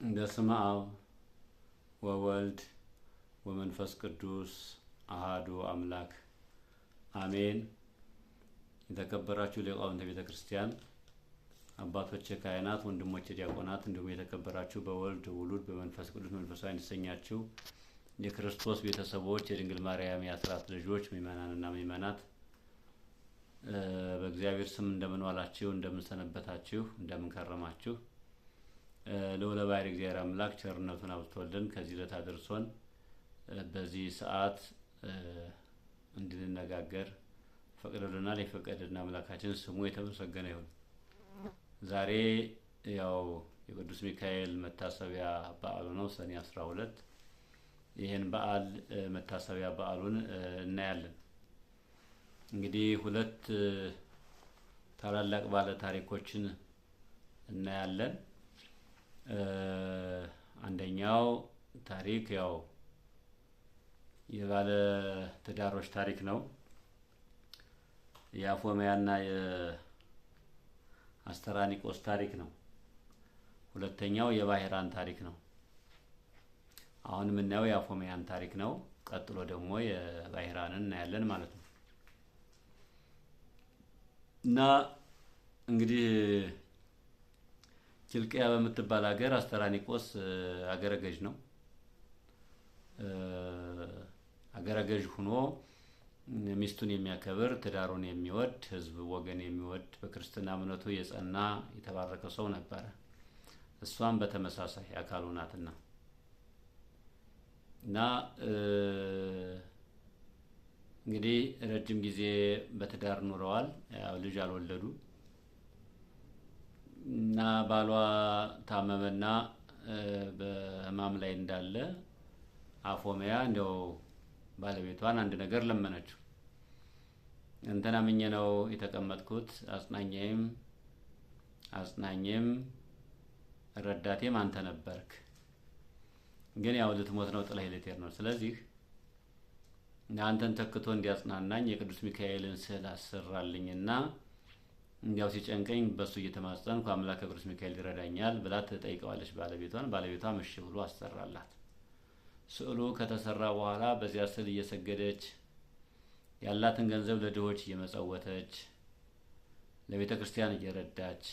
በስመ አብ ወወልድ ወመንፈስ ቅዱስ አሃዱ አምላክ አሜን። የተከበራችሁ ሊቃውንተ ቤተ ክርስቲያን አባቶቼ ካህናት፣ ወንድሞቼ ዲያቆናት፣ እንዲሁም የተከበራችሁ በወልድ ውሉድ በመንፈስ ቅዱስ መንፈሳዊ የተሰኛችሁ የክርስቶስ ቤተሰቦች የድንግል ማርያም የአስራት ልጆች ምእመናንና ምእመናት በእግዚአብሔር ስም እንደምን ዋላችሁ፣ እንደምን ሰነበታችሁ፣ እንደምን ከረማችሁ። ልዑለ ባሕርይ እግዚአብሔር አምላክ ቸርነቱን አብዝቶልን ከዚህ ዕለት አድርሶን በዚህ ሰዓት እንድንነጋገር ፈቅዶልናል። የፈቀደልን አምላካችን ስሙ የተመሰገነ ይሁን። ዛሬ ያው የቅዱስ ሚካኤል መታሰቢያ በዓሉ ነው፣ ሰኔ 12። ይህን በዓል መታሰቢያ በዓሉን እናያለን። እንግዲህ ሁለት ታላላቅ ባለ ታሪኮችን እናያለን። አንደኛው ታሪክ ያው የባለ ትዳሮች ታሪክ ነው። የአፎሚያና የአስተራኒቆስ ታሪክ ነው። ሁለተኛው የባሕራን ታሪክ ነው። አሁን የምናየው የአፎሚያን ታሪክ ነው። ቀጥሎ ደግሞ የባሕራንን እናያለን ማለት ነው። እና እንግዲህ ኪልቅያ በምትባል ሀገር አስተራኒቆስ አገረ ገዥ ነው። አገረ ገዥ ሁኖ ሚስቱን የሚያከብር፣ ትዳሩን የሚወድ፣ ሕዝብ ወገን የሚወድ፣ በክርስትና እምነቱ የጸና የተባረከ ሰው ነበረ። እሷም በተመሳሳይ አካሉ ናትና እና እንግዲህ ረጅም ጊዜ በትዳር ኑረዋል። ያው ልጅ አልወለዱ እና ባሏ ታመመና በህማም ላይ እንዳለ አፎሚያ እንዲያው ባለቤቷን አንድ ነገር ለመነችው። እንትን አምኜ ነው የተቀመጥኩት፣ አጽናኜም ረዳቴም አንተ ነበርክ፣ ግን ያው ልትሞት ነው፣ ጥለህ ልትሄድ ነው። ስለዚህ አንተን ተክቶ እንዲያጽናናኝ የቅዱስ ሚካኤልን ስዕል አሰራልኝና እንዲያው ሲጨንቀኝ በሱ እየተማጸንኩ አምላከ ቅዱስ ሚካኤል ይረዳኛል ብላ ትጠይቀዋለች ባለቤቷን። ባለቤቷም እሺ ብሎ አሰራላት። ስዕሉ ከተሰራ በኋላ በዚያ ስዕል እየሰገደች፣ ያላትን ገንዘብ ለድሆች እየመጸወተች፣ ለቤተ ክርስቲያን እየረዳች፣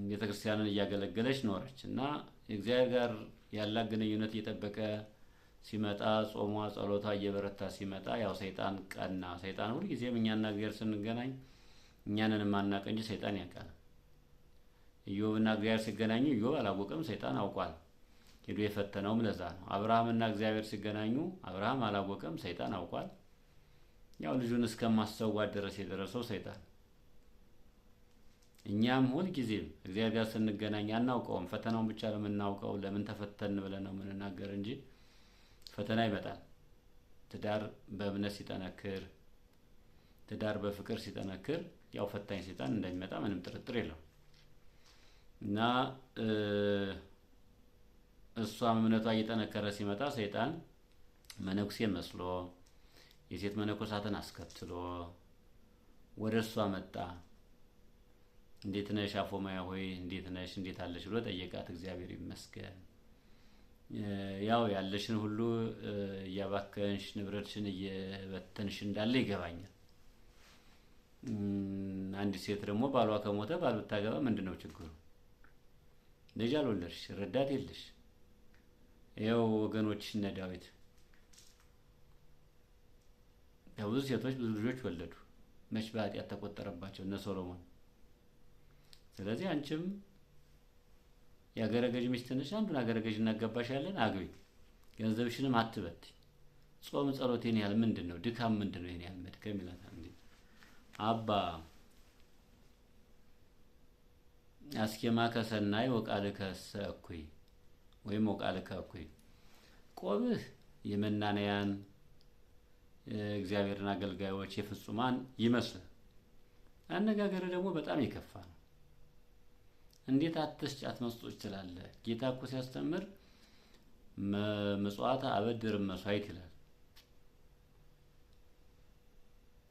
ቤተ ክርስቲያንን እያገለገለች ኖረች። እና እግዚአብሔር ጋር ያላት ግንኙነት እየጠበቀ ሲመጣ፣ ጾሟ ጸሎቷ እየበረታ ሲመጣ ያው ሰይጣን ቀና። ሰይጣን ሁልጊዜም እኛና እግዚአብሔር ስንገናኝ እኛንን የማናውቅ እንጂ ሰይጣን ያውቃል። ኢዮብና እግዚአብሔር ሲገናኙ ኢዮብ አላወቅም፣ ሰይጣን አውቋል። ሄዶ የፈተነውም ለዛ ነው። አብርሃምና እግዚአብሔር ሲገናኙ አብርሃም አላወቅም፣ ሰይጣን አውቋል። ያው ልጁን እስከማሰዋት ድረስ የደረሰው ሰይጣን። እኛም ሁልጊዜም እግዚአብሔር ጋር ስንገናኝ አናውቀውም። ፈተናውን ብቻ ነው የምናውቀው። ለምን ተፈተን ብለን ነው የምንናገር እንጂ ፈተና ይመጣል። ትዳር በእምነት ሲጠነክር፣ ትዳር በፍቅር ሲጠነክር ያው ፈታኝ ሰይጣን እንደሚመጣ ምንም ጥርጥር የለው። እና እሷም እምነቷ እየጠነከረ ሲመጣ ሰይጣን መነኩሴ መስሎ የሴት መነኮሳትን አስከትሎ ወደ እሷ መጣ። እንዴት ነሽ አፎማያ ሆይ፣ እንዴት ነሽ፣ እንዴት አለሽ ብሎ ጠየቃት። እግዚአብሔር ይመስገን፣ ያው ያለሽን ሁሉ እያባከንሽ ንብረትሽን እየበተንሽ እንዳለ ይገባኛል። አንዲት ሴት ደግሞ ባሏ ከሞተ ባል ብታገባ ምንድን ነው ችግሩ? ልጅ አልወለድሽ፣ ረዳት የለሽ። ይኸው ወገኖችሽ እነ ዳዊት ከብዙ ሴቶች ብዙ ልጆች ወለዱ። መች በኃጢአት ተቆጠረባቸው እነ ሶሎሞን። ስለዚህ አንቺም የአገረ ገዥ ሚስት ነሽ፣ አንዱን አገረ ገዥ እናገባሻለን፣ አግቢ፣ ገንዘብሽንም አትበት። ጾም ጸሎት ይሄን ያህል ምንድን ነው ድካም ምንድን ነው ይሄን ያህል መድከም ይላታል። እንዴ አባ፣ አስኬማ ከሰናይ ወቃልከሰ እኩይ ወይም ወቃልከ እኩይ፣ ቆብህ የመናንያን እግዚአብሔርን አገልጋዮች የፍጹማን ይመስላል። አነጋገር ደግሞ በጣም የከፋ ነው። እንዴት አትስጭ አትመስጦች ትላለህ? ጌታ እኮ ሲያስተምር ምጽዋት አበድር መስዋዕት ይላል።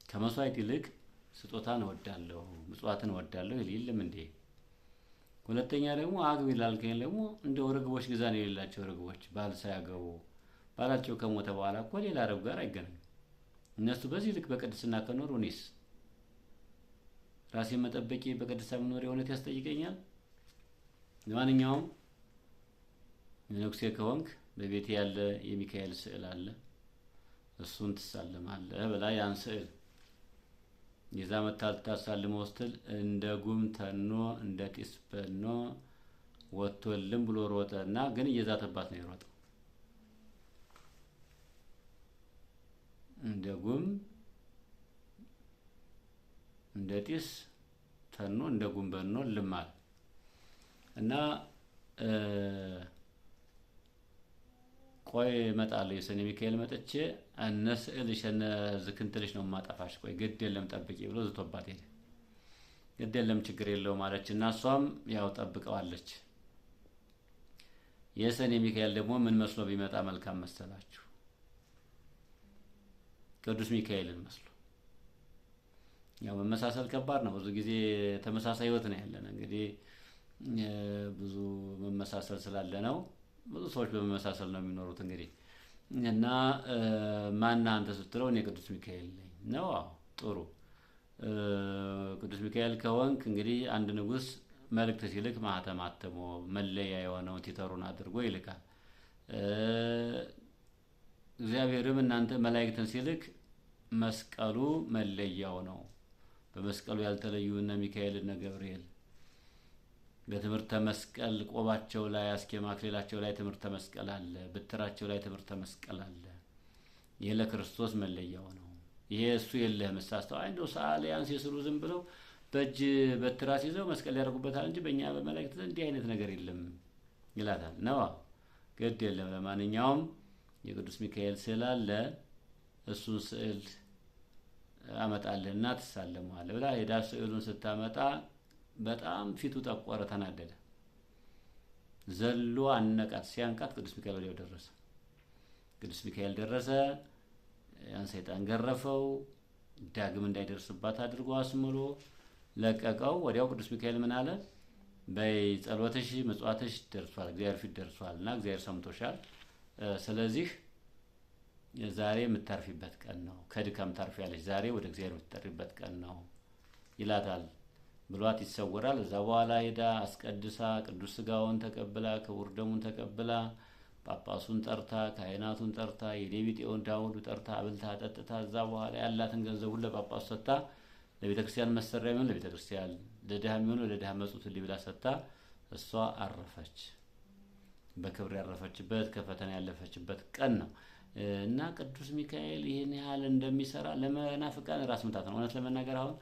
ከመስዋዕት ይልቅ ስጦታን እወዳለሁ፣ ምጽዋትን እወዳለሁ ይል የለም እንዴ? ሁለተኛ ደግሞ አግቢ ላልከኝ ደግሞ እንደው ርግቦች ግዛን የሌላቸው ርግቦች ባል ሳያገቡ ባላቸው ከሞተ በኋላ እኮ ሌላ ርግብ ጋር አይገናኙም። እነሱ በዚህ ልክ በቅድስና ከኖሩ እኔስ ራሴን መጠበቄ በቅድስና መኖር የእውነት ያስጠይቀኛል። ለማንኛውም መነኩሴ ከሆንክ በቤቴ ያለ የሚካኤል ስዕል አለ፣ እሱን ትሳለማለህ ብላ ያን ስዕል ይዛ መታ ልታሳልመው ስትል እንደ ጉም ተኖ እንደ ጢስ በኖ ወጥቶልም ብሎ ሮጠ እና ግን እየዛተባት ነው የሮጠው። እንደ ጉም እንደ ጢስ ተኖ እንደ ጉም በኖ ልማል እና ቆይ እመጣለሁ፣ የሰኔ ሚካኤል መጥቼ እነ ስዕልሽ እነ ዝክንትልሽ ነው የማጠፋሽ፣ ቆይ ግድ የለም ጠብቂ ብሎ ዝቶባት ሄደ። ግድ የለም ችግር የለውም አለች እና እሷም ያው ጠብቀዋለች። የሰኔ ሚካኤል ደግሞ ምን መስሎ ቢመጣ መልካም መሰላችሁ? ቅዱስ ሚካኤልን መስሎ። ያው መመሳሰል ከባድ ነው። ብዙ ጊዜ ተመሳሳይ ህይወት ነው ያለን። እንግዲህ ብዙ መመሳሰል ስላለ ነው። ብዙ ሰዎች በመመሳሰል ነው የሚኖሩት። እንግዲህ እና ማነህ አንተ ስትለው እኔ ቅዱስ ሚካኤል ነኝ ነው። አዎ ጥሩ፣ ቅዱስ ሚካኤል ከሆንክ እንግዲህ አንድ ንጉሥ መልእክት ሲልክ ማህተም አትሞ መለያ የሆነውን ቲተሩን አድርጎ ይልካል። እግዚአብሔርም እናንተ መላእክትን ሲልክ መስቀሉ መለያው ነው። በመስቀሉ ያልተለዩ እነ ሚካኤል እነ ገብርኤል በትምህርተ መስቀል ቆባቸው ላይ አስኬማ አክሊላቸው ላይ ትምህርተ መስቀል አለ፣ ብትራቸው ላይ ትምህርተ መስቀል አለ። ይሄ ለክርስቶስ መለያው ነው። ይሄ እሱ የለህም እሳስተው አይ እንደው ሰዓሊያን ሲስሉ ዝም ብለው በእጅ በትራስ ይዘው መስቀል ያደርጉበታል እንጂ በእኛ በመላእክት ዘንድ እንዲህ አይነት ነገር የለም ይላታል። ነዋ ግድ የለም። ለማንኛውም የቅዱስ ሚካኤል ስዕል አለ፣ እሱን ስዕል አመጣልህና ትሳለመዋለህ ብላ ሄዳ ስዕሉን ስታመጣ በጣም ፊቱ ጠቆረ፣ ተናደደ። ዘሎ አነቃት። ሲያንቃት ቅዱስ ሚካኤል ወዲያው ደረሰ። ቅዱስ ሚካኤል ደረሰ፣ ያን ሰይጣን ገረፈው፣ ዳግም እንዳይደርስባት አድርጎ አስምሎ ለቀቀው። ወዲያው ቅዱስ ሚካኤል ምን አለ? በይ ጸሎትሽ ምጽዋትሽ ደርሷል፣ እግዚአብሔር ፊት ደርሷል እና እግዚአብሔር ሰምቶሻል። ስለዚህ ዛሬ የምታርፊበት ቀን ነው፣ ከድካም ታርፊያለሽ፣ ዛሬ ወደ እግዚአብሔር የምትጠሪበት ቀን ነው ይላታል ብሏት ይሰወራል። እዛ በኋላ ሄዳ አስቀድሳ ቅዱስ ስጋውን ተቀብላ ክቡር ደሙን ተቀብላ ጳጳሱን ጠርታ ካህናቱን ጠርታ የሌቢጤውን ዳውዱ ጠርታ አብልታ ጠጥታ እዛ በኋላ ያላትን ገንዘብ ሁሉ ለጳጳሱ ሰጥታ ለቤተ ክርስቲያን መሰሪያ የሚሆን ለቤተ ክርስቲያን፣ ለድሃ የሚሆን ለድሃ መጽውት ብላ ሰጥታ እሷ አረፈች። በክብር ያረፈችበት ከፈተና ያለፈችበት ቀን ነው እና ቅዱስ ሚካኤል ይህን ያህል እንደሚሰራ ለመናፍቃን ራስ ምታት ነው። እውነት ለመናገር አሁን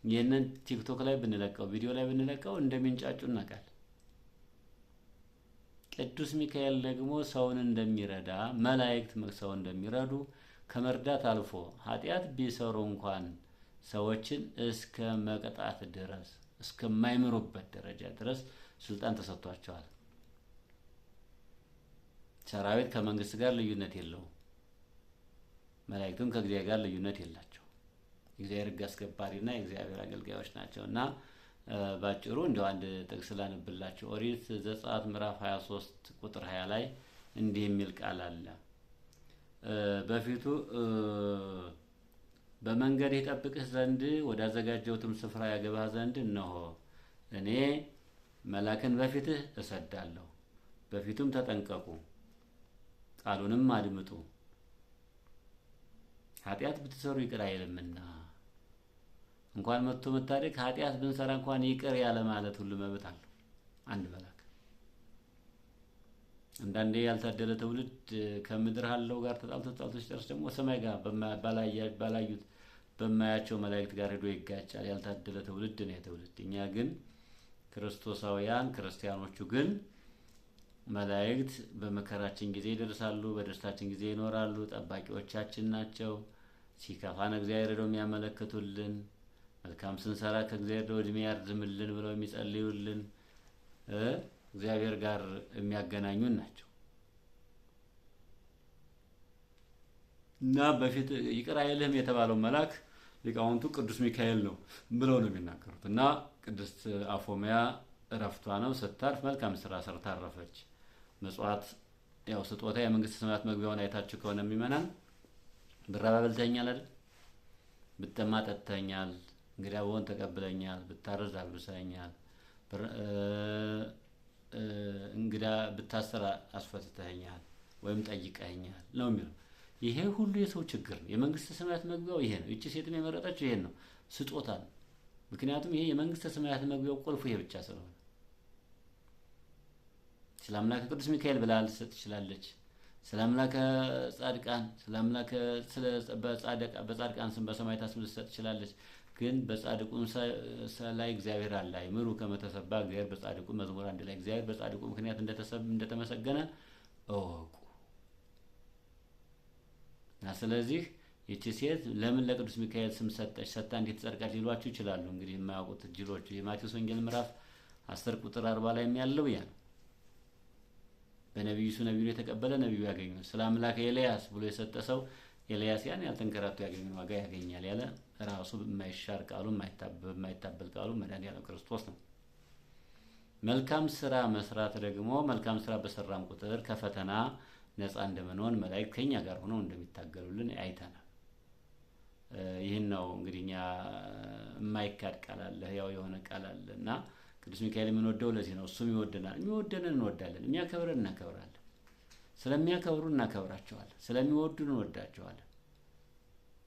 ይህንን ቲክቶክ ላይ ብንለቀው ቪዲዮ ላይ ብንለቀው እንደሚንጫጩ እናውቃለን። ቅዱስ ሚካኤል ደግሞ ሰውን እንደሚረዳ መላእክት ሰውን እንደሚረዱ ከመርዳት አልፎ ኃጢአት ቢሰሩ እንኳን ሰዎችን እስከ መቅጣት ድረስ እስከማይምሩበት ደረጃ ድረስ ስልጣን ተሰጥቷቸዋል። ሰራዊት ከመንግስት ጋር ልዩነት የለውም። መላእክቱም ከእግዚአብሔር ጋር ልዩነት የላቸው። የእግዚአብሔር ሕግ አስከባሪና የእግዚአብሔር አገልጋዮች ናቸው። እና ባጭሩ እንደው አንድ ጥቅስ ላንብላችሁ። ኦሪት ዘጸአት ምዕራፍ 23 ቁጥር 20 ላይ እንዲህ የሚል ቃል አለ። በፊቱ በመንገድ ይጠብቅህ ዘንድ ወዳዘጋጀሁትም ስፍራ ያገባህ ዘንድ እነሆ እኔ መላክን በፊትህ እሰዳለሁ። በፊቱም ተጠንቀቁ፣ ቃሉንም አድምጡ፣ ኃጢአት ብትሰሩ ይቅር አይልምና። እንኳን መጥቶ መታደግ ኃጢአት ብንሰራ እንኳን ይቅር ያለ ማለት ሁሉ መብት አለው አንድ መልአክ። አንዳንዴ ያልታደለ ትውልድ ከምድር አለው ጋር ተጣልቶ ተጣልቶ ሲጨርስ ደግሞ ሰማይ ጋር ባላዩት በማያቸው መላእክት ጋር ሄዶ ይጋጫል። ያልታደለ ትውልድ ነው የትውልድ። እኛ ግን ክርስቶሳውያን ክርስቲያኖቹ ግን መላእክት በመከራችን ጊዜ ይደርሳሉ፣ በደስታችን ጊዜ ይኖራሉ፣ ጠባቂዎቻችን ናቸው። ሲከፋን እግዚአብሔር ሄደው የሚያመለክቱልን፣ መልካም ስንሰራ ከእግዚአብሔር ሄደው እድሜ ያርዝምልን ብለው የሚጸልዩልን፣ እግዚአብሔር ጋር የሚያገናኙን ናቸው እና በፊት ይቅር አይልህም የተባለው መልአክ ሊቃውንቱ ቅዱስ ሚካኤል ነው ብለው ነው የሚናገሩት። እና ቅድስት አፎሚያ እረፍቷ ነው። ስታርፍ መልካም ስራ ሰርታ አረፈች። ምጽዋት ያው ስጦታ የመንግስተ ሰማያት መግቢያውን አይታችሁ ከሆነ የሚመናን ብራብ አብልተኸኛል አይደል? ብጠማ ጠጥተኸኛል፣ እንግዳ ብሆን ተቀብለኛል፣ ብታረዝ አልብሰኸኛል፣ እንግዳ ብታሰር አስፈትተኸኛል ወይም ጠይቀኸኛል ነው የሚለው። ይሄ ሁሉ የሰው ችግር ነው። የመንግስተ ሰማያት መግቢያው ይሄ ነው። ይቺ ሴትም የመረጠችው ይሄን ነው፣ ስጦታ ነው። ምክንያቱም ይሄ የመንግስተ ሰማያት መግቢያው ቁልፉ ይሄ ብቻ ስለሆነ ስለ አምላከ ቅዱስ ሚካኤል ብላ ልትሰጥ ትችላለች። ስለ አምላከ ጻድቃን ስለ አምላከ ስለ በጻድቃን ስም በሰማዕታት ስም ልትሰጥ ትችላለች። ግን በጻድቁ ላይ እግዚአብሔር አለ። አእምሩ ከመ ተሰብሐ እግዚአብሔር በጻድቁ መዝሙር 1 ላይ እግዚአብሔር በጻድቁ ምክንያት እንደተመሰገነ እወቁ። እና ስለዚህ ይቺ ሴት ለምን ለቅዱስ ሚካኤል ስም ሰጠች? ሰጥታ እንዴት ትጸድቃለች ሊሏችሁ ይችላሉ። እንግዲህ የማያውቁት ጅሎቹ የማቴዎስ ወንጌል ምዕራፍ 10 ቁጥር 40 ላይ ያለው ያ ነው። በነቢዩ ነቢዩ የተቀበለ ነቢዩ ያገኘው። ስለ አምላከ ኤልያስ ብሎ የሰጠ ሰው ኤልያስ ያን ያልተንከራቶ ያገኘውን ዋጋ ያገኛል ያለ ራሱ የማይሻር ቃሉ የማይታበል ቃሉ መድኃኒዓለም ክርስቶስ ነው። መልካም ስራ መስራት ደግሞ መልካም ስራ በሰራም ቁጥር ከፈተና ነፃ እንደምንሆን መላእክት ከኛ ጋር ሆነው እንደሚታገሉልን አይተናል። ይህን ነው እንግዲህ እኛ የማይካድ ቃል አለ፣ ሕያው የሆነ ቃል አለ እና ቅዱስ ሚካኤል የምንወደው ለዚህ ነው። እሱም ይወደናል። የሚወደንን እንወዳለን፣ የሚያከብረን እናከብራለን። ስለሚያከብሩ እናከብራቸዋለን፣ ስለሚወዱን እንወዳቸዋለን።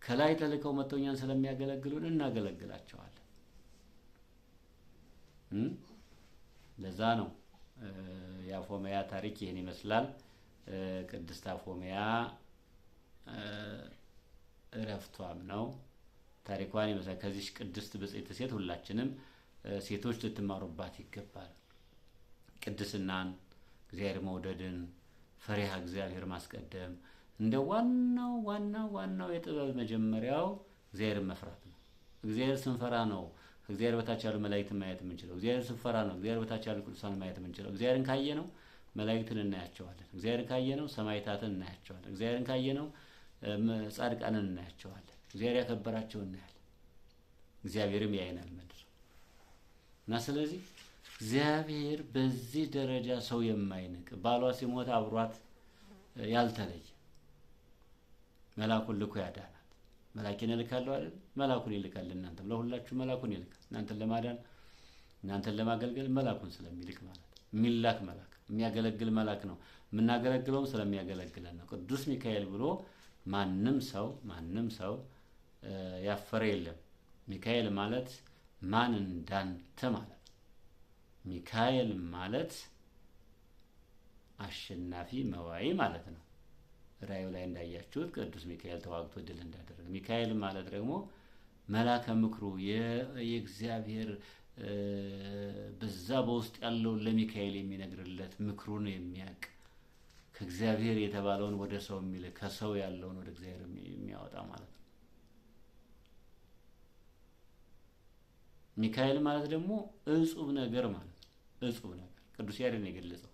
ከላይ ተልከው መጥተው እኛን ስለሚያገለግሉን እናገለግላቸዋለን። ለዛ ነው የአፎሚያ ታሪክ ይህን ይመስላል። ቅድስት አፎሚያ እረፍቷም ነው። ታሪኳን ይመስላል። ከዚች ቅድስት ብጽዕት ሴት ሁላችንም ሴቶች ልትማሩባት ይገባል። ቅድስናን፣ እግዚአብሔር መውደድን፣ ፈሪሃ እግዚአብሔር ማስቀደም እንደ ዋናው ዋናው ዋናው የጥበብ መጀመሪያው እግዚአብሔርን መፍራት ነው። እግዚአብሔር ስንፈራ ነው ከእግዚአብሔር በታች ያሉ መላእክትን ማየት የምንችለው። እግዚአብሔር ስንፈራ ነው እግዚአብሔር በታች ያሉ ቅዱሳን ማየት የምንችለው። እግዚአብሔርን ካየነው መላእክትን እናያቸዋለን። እግዚአብሔርን ካየነው ሰማዕታትን እናያቸዋለን። እግዚአብሔርን ካየነው ጻድቃንን እናያቸዋለን። እግዚአብሔር ያከበራቸውን እናያለን። እግዚአብሔርም ያየናል መልሶ። እና ስለዚህ እግዚአብሔር በዚህ ደረጃ ሰው የማይንቅ ባሏ ሲሞት አብሯት ያልተለየ መላኩን ልኮ ያዳናት። መላኬን እልካለሁ አይደል? መላኩን ይልካል። እናንተም ለሁላችሁ መላኩን ይልካል። እናንተን ለማዳን እናንተን ለማገልገል መላኩን ስለሚልክ ማለት ነው። የሚላክ መላክ የሚያገለግል መላክ ነው። የምናገለግለውም ስለሚያገለግለን ነው። ቅዱስ ሚካኤል ብሎ ማንም ሰው ያፈረ የለም። ሚካኤል ማለት ማን እንዳንተ ማለት ነው። ሚካኤል ማለት አሸናፊ መዋይ ማለት ነው። ራእዩ ላይ እንዳያችሁት ቅዱስ ሚካኤል ተዋግቶ ድል እንዳደረገ። ሚካኤል ማለት ደግሞ መላከ ምክሩ የእግዚአብሔር በዛ በውስጥ ያለውን ለሚካኤል የሚነግርለት ምክሩን የሚያቅ ከእግዚአብሔር የተባለውን ወደ ሰው የሚልክ ከሰው ያለውን ወደ እግዚአብሔር የሚያወጣ ማለት ነው። ሚካኤል ማለት ደግሞ እጹብ ነገር ማለት ነው። እጹብ ነገር ቅዱስ ያሬድ ነው የገለጸው።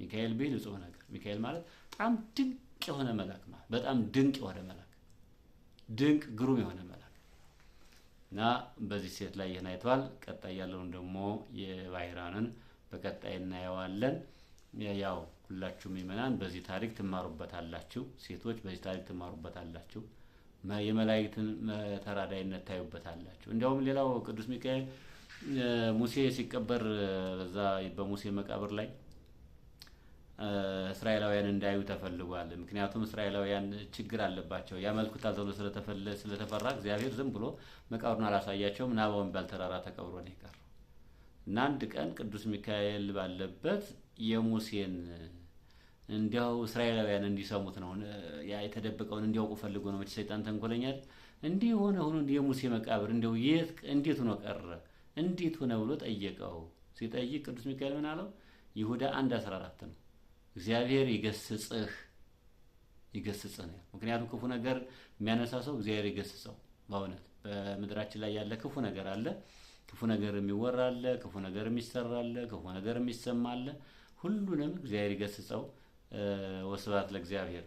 ሚካኤል ቢል እጹብ ነገር። ሚካኤል ማለት በጣም ድንቅ የሆነ መልአክ ማለት በጣም ድንቅ የሆነ መልአክ፣ ድንቅ ግሩም የሆነ መልአክ እና በዚህ ሴት ላይ ይህን አይቷል። ቀጣይ ያለውን ደግሞ የባይራንን በቀጣይ እናየዋለን። ያው ሁላችሁም ምእመናን በዚህ ታሪክ ትማሩበታላችሁ። ሴቶች በዚህ ታሪክ ትማሩበታላችሁ። የመላእክትን ተራዳይነት ታዩበታላችሁ። እንዲያውም ሌላው ቅዱስ ሚካኤል ሙሴ ሲቀበር በዛ በሙሴ መቃብር ላይ እስራኤላውያን እንዳዩ ተፈልጓል። ምክንያቱም እስራኤላውያን ችግር አለባቸው፣ ያመልኩታል ተብሎ ስለተፈራ እግዚአብሔር ዝም ብሎ መቃብሩን አላሳያቸውም። ናባው የሚባል ተራራ ተቀብሮ ነው የቀረው። እና አንድ ቀን ቅዱስ ሚካኤል ባለበት የሙሴን እንዲያው እስራኤላውያን እንዲሰሙት ነው፣ ያ የተደበቀውን እንዲያውቁ ፈልጎ ነው። መቼ ሰይጣን ተንኮለኛል። እንዲህ ሆነ ሆኖ የሙሴ መቃብር እንዲያው የት እንዴት ሆኖ ቀረ እንዴት ሆነ ብሎ ጠየቀው። ሲጠይቅ ቅዱስ ሚካኤል ምን አለው? ይሁዳ 1:14 ነው። እግዚአብሔር ይገስጽህ ይገስጽህ ነው። ምክንያቱም ክፉ ነገር የሚያነሳ ሰው እግዚአብሔር ይገስጸው። በእውነት በምድራችን ላይ ያለ ክፉ ነገር አለ። ክፉ ነገር የሚወራ አለ፣ ክፉ ነገር የሚሰራ አለ፣ ክፉ ነገር የሚሰማ አለ። ሁሉንም እግዚአብሔር ይገስጸው። ወስብሐት ለእግዚአብሔር።